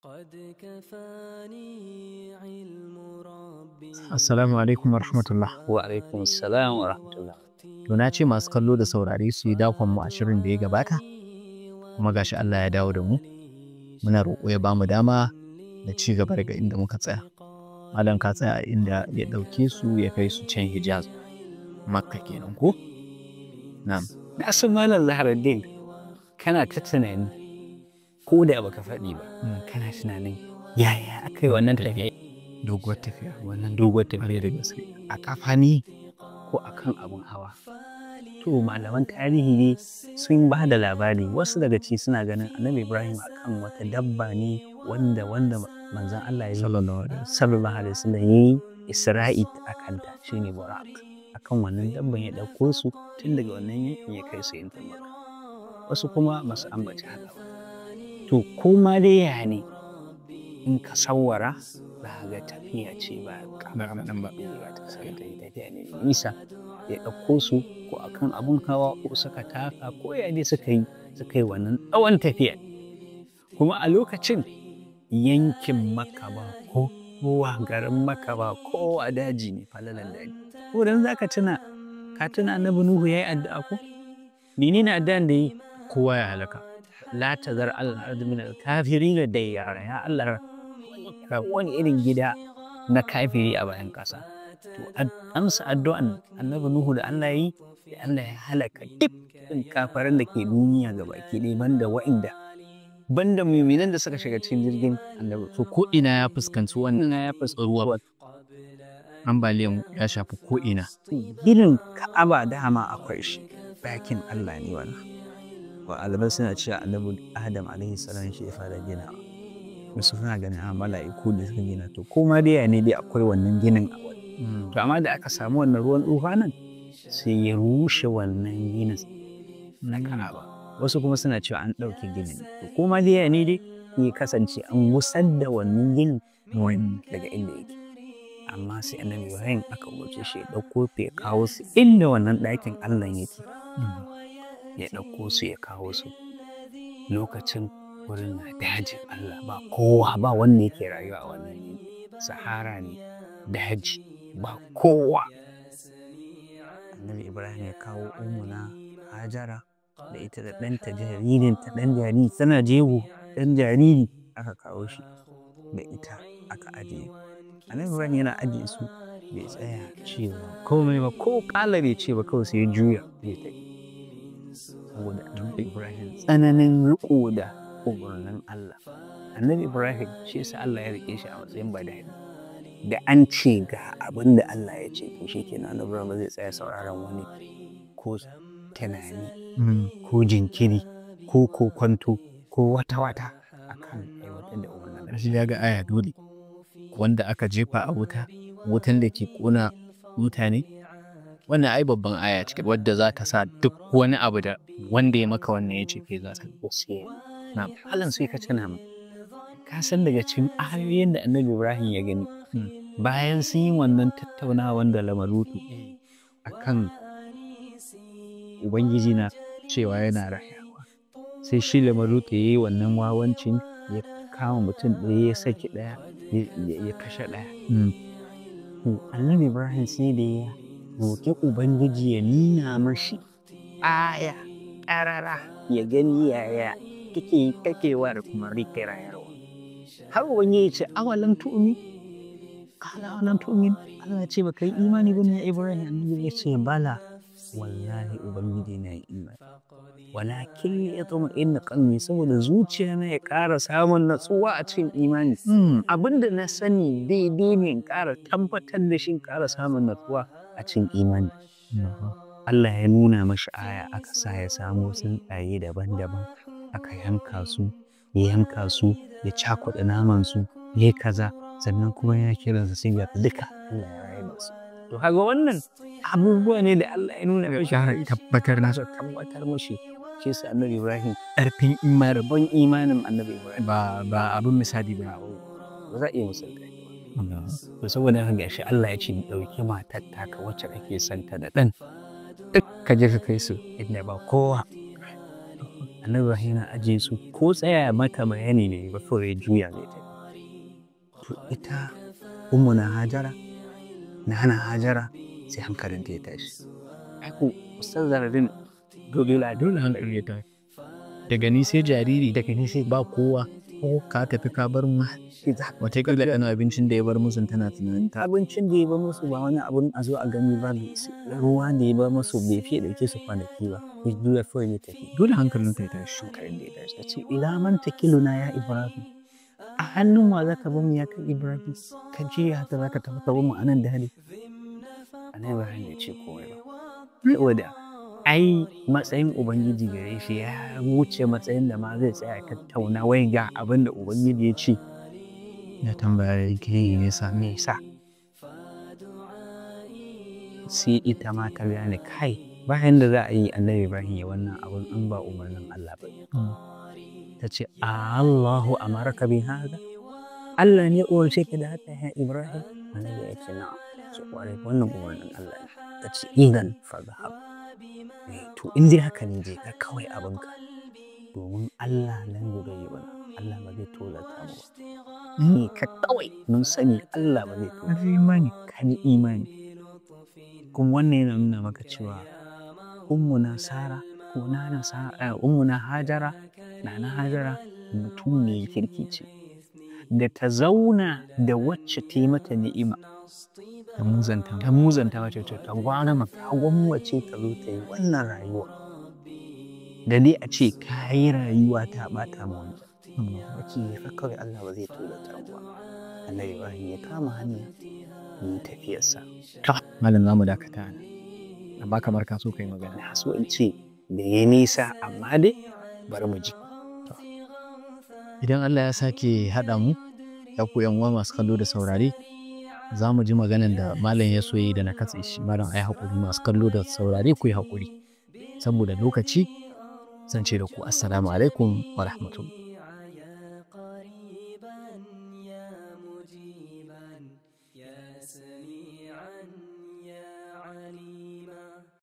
قد كفاني علم ربي. Assalamu alaikum wa rahmatullah. Wa alaikum assalam wa rahmatullah. To na ce masu kallo da saurare su yi dakon mu a shirin da ya gabata, kuma gashi Allah ya dawo da mu. Muna roƙo ya bamu dama da ci gaba daga inda muka tsaya. Malam, ka tsaya a inda ya ɗauke su ya kai su can Hijaz, Makka kenan ko? Na'am. Na san, Malam Zaharaddin, kana ta tunani ko da baka faɗi ba, kana tunanin yaya aka yi wannan tafiya? Doguwar tafiya. Wannan doguwar tafiya. Ƙwarai da gaske. A kafa ne ko akan abin hawa? To, malaman tarihi ne sun ba da labari, wasu daga ciki suna ganin Annabi Ibrahim akan wata dabba ne wanda manzon Allah ya Sallallahu alaihi wasallam. Sallallahu alaihi wasallam yayi Isra'i a kanta, shine Buraq. Akan wannan dabban ya ɗauko su tun daga wannan yankin ya kai su yankin Makka. Wasu kuma ba su ambaci haka ba. To, ko ma dai ya ne, in ka sawwara za ka ga tafiya ce ba Ba kaɗan ba. ba, ta tafiya ne mai nisa. Ya ɗauko su ko akan abun hawa ko suka taka ko ya dai suka yi wannan tsawon tafiya. Kuma a lokacin yankin Makka ba kowa, garin Makka ba kowa, daji ne, falalan daji. Ko dan zaka tuna, ka tuna Annabi Nuhu yayi addu'a ko? Menene addu'an da yi? Kowa ya halaka. لا تذر على الأرض من الكافرين ديارا. Ya Allah, wani irin gida na kafiri a bayan ƙasa. To, amsa addu'an Annabi Nuhu da Allah yi, da Allah ya halaka duk kafiran da ke duniya gabaki ɗaya, banda wa'inda, banda muminan da suka shiga cikin jirgin Annabi. To, ko ina ya fuskanci wannan ya fuskanci ruwa. Ambaliyan ya shafi ko ina. Ginin Ka'aba dama akwai shi, ɗakin Allah ne wannan. Wa alamai suna cewa Annabi Adam alaihi salam shi ya fara gina, wasu suna ganin a mala'iku da suka gina. To, ko ma dai ya ne dai, akwai wannan ginin a wani. To, amma da aka samu wannan ruwan tsufanin, sai ya rushe wannan ginin na Ka'aba. Wasu kuma suna cewa an ɗauke ginin. To, ko ma dai ya ne dai, ya kasance an gusar da wannan ginin daga inda yake. Amma sai Annabi Ibrahim aka umarce shi ya ɗauko su, ya kawo su inda wannan ɗakin Allah yake. Ya ɗauko su ya kawo su lokacin wurin na dajin Allah, ba kowa, ba wanda yake rayuwa a wannan yanki. Sahara ne, daji, ba kowa. Annabi Ibrahim ya kawo Ummuna Hajara da ita da ɗanta jaririnta, ɗan jariri, tana jego, ɗan jariri, aka kawo shi da ita aka ajiye. Annabi Ibrahim yana ajiye su, bai tsaya cewa komai ba, ko ƙala bai ce ba, kawai sai ya juya zai tafi. Saboda Annabi Ibrahim tsananin riƙo da umarnin Allah. Annabi Ibrahim, shi yasa Allah ya riƙe shi a matsayin badadi. Da an ce ga abin da Allah ya ce, to shikenan, Annabi Ibrahim ba zai tsaya sauraron wani ko tunani ko jinkiri ko kokwanto ko wata wata akan aiwatar da umarnin Allah. Shi ya ga aya dole. Wanda aka jefa a wuta, wutan da ke ƙona mutane. Wannan ai babban aya ce wadda za ta sa duk wani abu da wanda ya maka wannan ya ce kai za ta. Gaskiya. Na'am. Malam, sai ka tuna min. Ka san daga cikin ayoyin da Annabi Ibrahim ya gani bayan sun yi wannan tattaunawan da Lamarutu akan Ubangiji na cewa yana rayuwa. Sai shi Lamarutu ya yi wannan wawancin, ya kama mutum ɗaya ya saki ɗaya, ya kashe ɗaya. To, Annabi Ibrahim sai da ya roƙi Ubangiji ya nuna mashi aya ƙarara ya gani yaya kake kakewa da kuma rike rayarwa. Har Ubangiji ya ce, أولم تؤمن؟ قال أولم تؤمن؟ Allah ya ce, baka yi imani ba ne ya Ibrahim? Annabi ya ce, بلى wallahi Ubangiji, na yi imani. ولكن ليطمئن قلبي, saboda zuciya na ya ƙara samun natsuwa a cikin imani. Abin da na sani daidai ne, in ƙara tabbatar da shi, in ƙara samun natsuwa a cikin imani. Allah ya nuna mashi aya, aka sa ya samo tsuntsaye daban-daban, aka yanka su, ya yanka su, ya cakuɗa naman su, ya yi kaza, sannan kuma yana kiransa, sai ga duka Allah ya rayar da su. To, kaga wannan abubuwa ne da Allah ya nuna mashi. Ya tabbatar na Tabbatar mashi. Shi yasa Annabi Ibrahim ƙarfin imani rabon imanin Annabi Ibrahim ba abin misali ba. Ba za a iya misalta shi ba. To, saboda haka gashi Allah ya ce, ɗauki matar taka wacce kake son ta da ɗan, duk ka je ka kai su inda ba kowa. Annabi Ibrahim yana ajiye su ko tsaya mata bayani ne ba, kawai ya juya ne ta. To ita ummuna Hajara, Nana Hajara, sai hankalinta ya tashi. Ai ko Ustaz Zaradin, dole dole hankali ya tashi. Daga ni sai jariri, daga ni sai ba kowa, ko ka tafi ka bar mu. Wataƙila ɗan abincin da ya bar musu tana tunanin ta. Abincin da ya bar musu ba wani abun a zo a gani ba, ruwa da ya bar musu bai fiye ɗauke su kwanaki ba. Ya juya kawai ya tafi. Dole hankalin ta ya tashi. Hankalin da ya tashi. Ta ce ila man takiluna ya Ibrahim. A hannun wa za ka bar mu ya kai Ibrahim? Ka je haka za ka tafi ka bar mu a nan da hali. Annabi Ibrahim bai ce komai ba. Saboda ai matsayin Ubangiji gare shi ya wuce matsayin da ma zai tsaya tattauna wai ga abin da Ubangiji ya ce. Ya tambaya yake yi nesa. Me yasa? Sai ita ma ta gane kai bayan da za a yi Annabi Ibrahim ya wannan abin in ba umarnin Allah ba. Ta ce Allahu amaraka bi hada? Allah ne umarce ka da haka ya Ibrahim? Annabi ya ce na'am. Ce kwarai wannan umarnin Allah ne. Ta ce idan fadhhab. To in dai haka ne je ka kawai abinka. Domin Allah lan yughayyiba, Allah ba zai tozarta mu ba. Ni ka kawai mun sani Allah ba zai tozarta. Imani. Ka ji imani. Kuma wannan yana nuna maka cewa ummuna Sara ko Nana Sara, ummuna Hajara, Nana Hajara mutum ne kirki ce. Da ta zauna da wacce ta yi mata ni'ima. Ta muzanta. Ta muzanta mace ta ta gwana maka gwammace ta zo ta yi wannan rayuwa. Da dai a ce ka yi rayuwa ta ɓata ma wani. Wace ne fa kawai Allah ba zai tozarta mu ba. Annabi Ibrahim ya kama hanya ya tafiyarsa. Malam za mu dakata nan. Amma kamar ka so ka yi magana. Na so in ce da ya nisa amma dai bari mu ji. Idan Allah ya sake haɗa mu, ya ku yan uwa masu kallo da saurare, za mu ji maganan da malam ya so yi da na katse shi. Malam ai haƙuri, masu kallo da saurare ku yi haƙuri. Saboda lokaci, zan ce da ku assalamu alaikum wa rahmatullah.